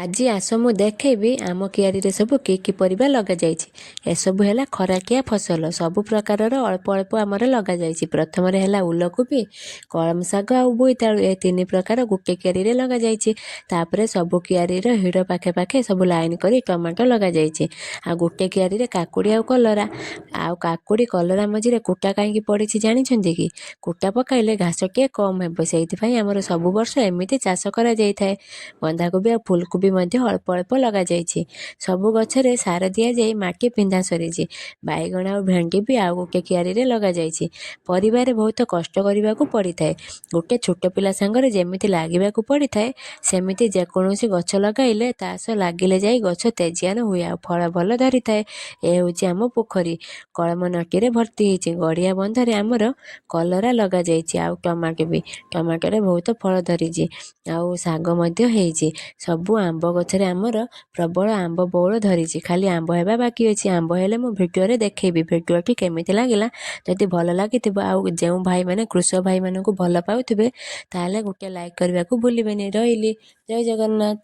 ଆଜି ଆସ ମୁଁ ଦେଖେଇବି ଆମ କିଆରୀରେ ସବୁ କି କି ପରିବା ଲଗାଯାଇଛି। ଏସବୁ ହେଲା ଖରାକିଆ ଫସଲ। ସବୁ ପ୍ରକାରର ଅଳ୍ପ ଅଳ୍ପ ଆମର ଲଗାଯାଇଛି। ପ୍ରଥମରେ ହେଲା ଉଲକୋବି, କଳମ ଶାଗ ଆଉ ବୋଇତାଳୁ। ଏ ତିନି ପ୍ରକାର ଗୋଟେ କିଆରୀରେ ଲଗାଯାଇଛି। ତାପରେ ସବୁ କିଆରୀର ହିଡ଼ ପାଖେ ପାଖେ ସବୁ ଲାଇନ୍ କରି ଟମାଟୋ ଲଗାଯାଇଛି। ଆଉ ଗୋଟେ କିଆରୀରେ କାକୁଡ଼ି ଆଉ କଲରା। ଆଉ କାକୁଡ଼ି କଲରା ମଝିରେ କୁଟା କାହିଁକି ପଡ଼ିଛି ଜାଣିଛନ୍ତି କି? କୁଟା ପକାଇଲେ ଘାସ ଟିକେ କମ୍ ହେବ। ସେଇଥିପାଇଁ ଆମର ସବୁ ବର୍ଷ ଏମିତି ଚାଷ କରାଯାଇଥାଏ। ବନ୍ଧାକୋବି ଆଉ ଫୁଲକୋବି ମଧ୍ୟ ଅଳ୍ପ ଅଳ୍ପ ଲଗାଯାଇଛି। ସବୁ ଗଛରେ ସାର ଦିଆଯାଇ ମାଟି ପିନ୍ଧା ସରିଛି। ବାଇଗଣ ଆଉ ଭେଣ୍ଡି ବି ଆଉ ଗୋଟେ କିଆରୀରେ ଲଗାଯାଇଛି। ପରିବାରେ ବହୁତ କଷ୍ଟ କରିବାକୁ ପଡ଼ିଥାଏ। ଗୋଟେ ଛୋଟ ପିଲା ସାଙ୍ଗରେ ଯେମିତି ଲାଗିବାକୁ ପଡ଼ିଥାଏ, ସେମିତି ଯେକୌଣସି ଗଛ ଲଗାଇଲେ ତା ସହ ଲାଗିଲେ ଯାଇ ଗଛ ତେଜିଆନ ହୁଏ ଆଉ ଫଳ ଭଲ ଧରିଥାଏ। ଏ ହେଉଛି ଆମ ପୋଖରୀ। କଳମ ନଟିରେ ଭର୍ତ୍ତି ହେଇଛି। ଗଡ଼ିଆ ବନ୍ଧରେ ଆମର କଲରା ଲଗାଯାଇଛି ଆଉ ଟମାଟୋ ବି। ଟମାଟୋରେ ବହୁତ ଫଳ ଧରିଛି ଆଉ ଶାଗ ମଧ୍ୟ ହେଇଛି। ସବୁ ଆମ୍ବ ଗଛରେ ଆମର ପ୍ରବଳ ଆମ୍ବ ବଉଳ ଧରିଛି। ଖାଲି ଆମ୍ବ ହେବା ବାକି ଅଛି। ଆମ୍ବ ହେଲେ ମୁଁ ଭିଡ଼ିଓରେ ଦେଖେଇବି। ଭିଡ଼ିଓଟି କେମିତି ଲାଗିଲା? ଯଦି ଭଲ ଲାଗିଥିବ ଆଉ ଯେଉଁ ଭାଇମାନେ କୃଷକ ଭାଇମାନଙ୍କୁ ଭଲ ପାଉଥିବେ, ତାହେଲେ ଗୋଟେ ଲାଇକ୍ କରିବାକୁ ଭୁଲିବେନି। ରହିଲି, ଜୟ ଜଗନ୍ନାଥ।